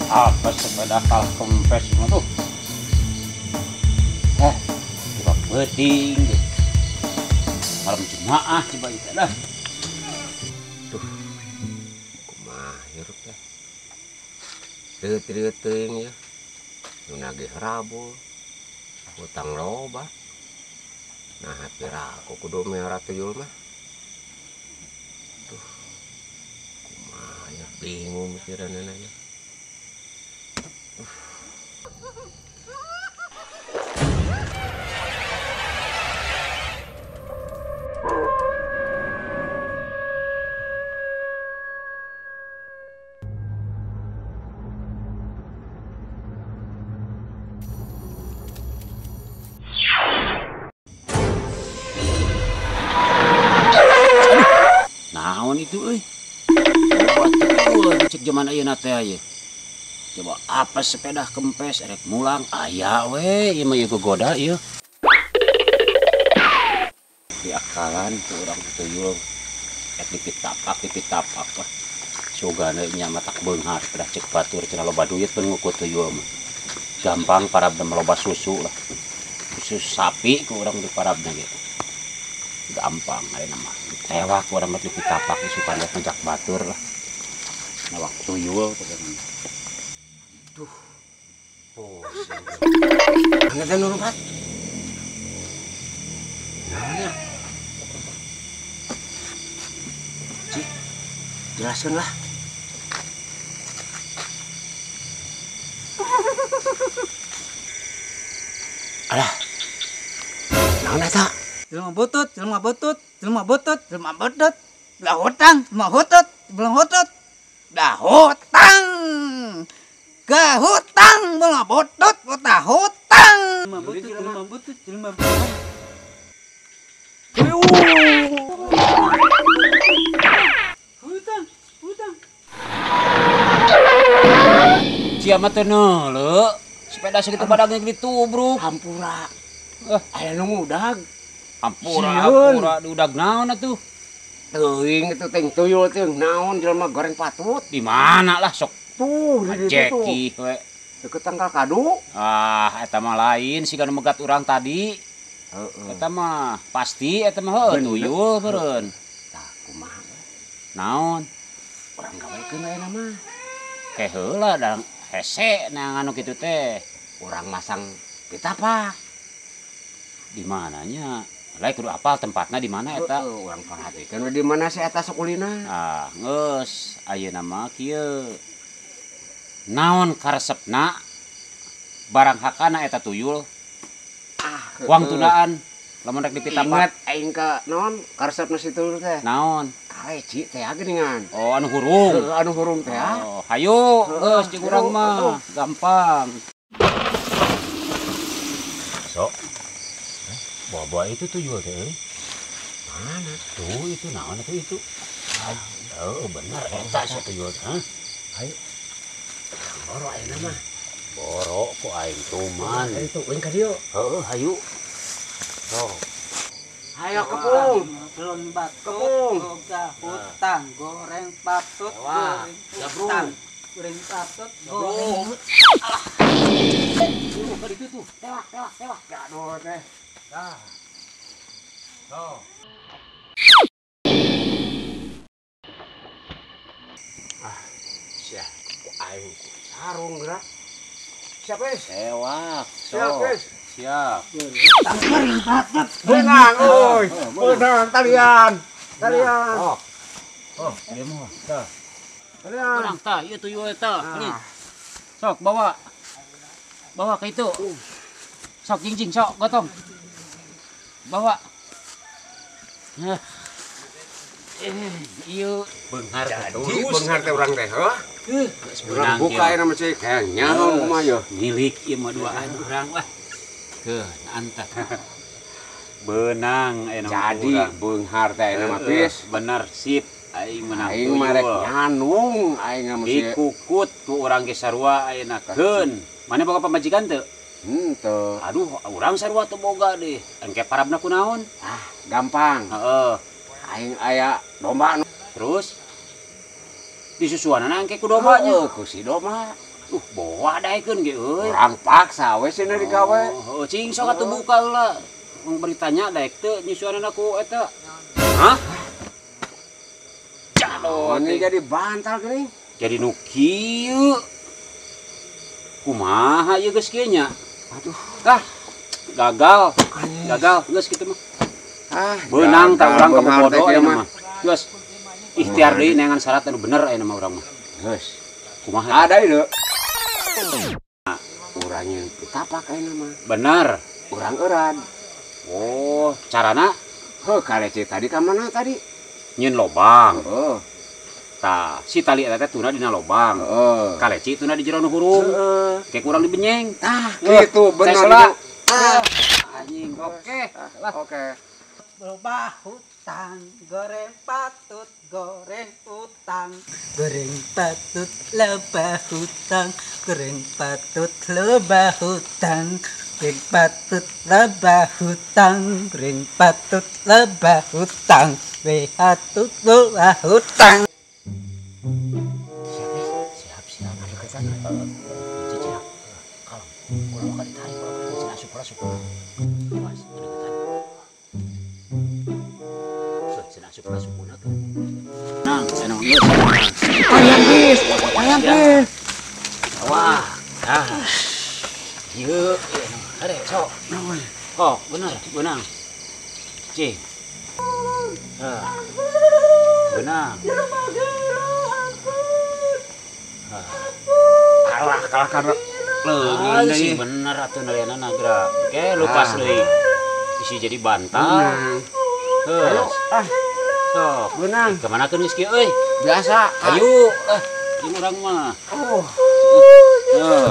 Apa sepeda kalah kempes semua tuh? Coba penting deh. Malam jemaah coba kita dah. Tuh, kumaha hirup teh. Reuteut teuing ya. Nu nagih rabul. Utang loba. Nah, pira aku kudu miara tuyul mah. Tuh. Kumaha ya bingung mikiranna ya. Naon itu euy? Cek zaman ayeuna teh aya. Coba apa sepeda kempes erek mulang aya we ieu mah ieu gogoda ieu. Diakalan ku urang tuyul rek dipitapak lah. Sugana nya matak beunghar pedah cek batur cenah loba duit pun ngukur tuyul mah. Gampang parabna loba susu lah. Susu sapi ku urang diparabna ge. Gampang ayeuna mah. Tewak ku urang mah dipitapak isukan ngajak batur lah. Nawak tuyul pokoknya. Duh, pusing. Mana teh nurupat? Naonnya? Cik, jelaskan lah. Alah, naon eta? Jelema butut, jelema butut, jelema butut, jelema butut. Belah hutang, jelema hutut, belah hutut. Dah hutang. Ke hutang, belah butut, belah hutang. Jelema butut, jelema butut, jelema butut. Hutang, hutang. Sia mah teh neuleu. Sepeda segitu badagnya ditubruk. Hampura. Aya nu ngudag. Hampura, hampura diudag naon atuh? Teuing itu teh tuyul teh naon jelema goreng patut. Di mana lah sok tuh di ditu tuh. Jeki we. Deket tangkal kadu. Ah, eta mah lain siga nu megat urang tadi. Heeh. Eta mah pasti eta mah heuh tuyul meureun. Tah kumaha? Naon? Urang gawekeun ayeuna mah. Ke heula da hese na anu kitu teh. Urang masang pitapak. Di mananya? Lain kudu apal tempatna di mana eta? Heeh, urang perhatikeun we di mana si eta sok ulina. Ah, geus ayeuna mah kieu. Naon karesepna barang hakana eta tuyul? Ah, wang tundaan lamun rek dipitapak. Ingat aing ka naon karesepna si tuyul teh? Naon? Kaleci teh geuningan. Oh, anu hurung. Heeh, anu hurung teh. Oh, hayu geus jeung urang mah gampang. Sok. Bawa itu tuyul teh euy. Mana? Tuh itu naon atuh itu? Oh, bener eta si tuyul teh. Hah? Hayu. Boro ayeuna mah. Boro ku aing tuman. Hayu tuh euy ka dieu. Heeh, hayu. Sok. Hayo kepung. Belum batut, kepung. Boga hutang, goreng patut, goreng hutang. Goreng patut, goreng. Alah. Tuh, ka ditu tuh. Tewak, tewak, tewak. Gaduh teh. Dah. Tuh. Ah, sia. Aing sarung gerak. Siap, wis. Tewak. Siap, wis. Siap. Benang, oi. Benang talian. Talian. Oh. Oh, dia mah. Tah. Talian. Benang tah, ieu tuyul eta. Ini. Sok bawa. Bawa ke itu. Sok jingjing, sok gotong. Bawa. Ieu beunghar jadi beunghar teh urang teh heuh. Urang buka ayeuna mah cik hayang nyaho kumaha yeuh. Milik ieu mah duaan urang wah. Keun antak. Beunang ayeuna mah. Jadi beunghar teh ayeuna mah pis. Bener sip aing menang. Aing mah rek nyanung aing mah dikukut ku urang ge sarua ayeuna keun. Mane boga pamajikan teu? Henteu. Aduh, urang sarua teu boga deh. Engke parabna kunaon? Ah, gampang. Heeh. Aing aya domba. Terus disusuanana engke ku dombanya. Heuh, ku si domba. Boa daekeun ge euy. Urang paksa we cenah digawe. Oh, cing sok atuh buka heula. Mung beritanya daek teu nyusuanana ku eta. Hah? Jado ini jadi bantal geuning. Jadi nu kieu. Kumaha ieu geus kieu nya? Aduh, tah gagal. Gagal geus kitu mah. Ah, beunang tah urang ka bodo ayeuna mah. Geus. Ikhtiar deui neangan syarat anu bener ayeuna mah urang mah. Geus. Kumaha? Ada ieu. Urang yang pitapak ayeuna mah. Bener. Urang euran. Oh, carana? Heuh, kalece tadi ka mana tadi? Nyeun lobang. Heeh. Tah, si tali eta teh tuna dina lobang. Heeh. Kaleci tuna di jero nu hurung. Heeh. Kayak kurang dibenyeng. Tah, kitu bener. Tah. Anjing, oke. Lah, oke. Loba hutang, goreng patut, goreng utang, goreng patut, loba hutang, goreng patut, loba hutang, goreng patut, loba hutang, goreng patut, loba hutang, patut, loba hutang. Siap, siap, ada ketan. Cicak, kalau ulah ka ditarik, ulah ka ditarik, asup, asup. Awas, ada ketan. Nah, ayam bis, ayam bis. Wah, ah, ieu, are sok. Oh, bener, benang. Cing. Benang. Kalah, kalah karena leungit sih bener atuh narianana geura. Oke, lupas deui. Isi jadi bantal. Ayo, ah. Sok, beunang. Kemana keun geus kieu euy? Biasa. Ayo, ah, jeung urang mah. Oh. Heuh.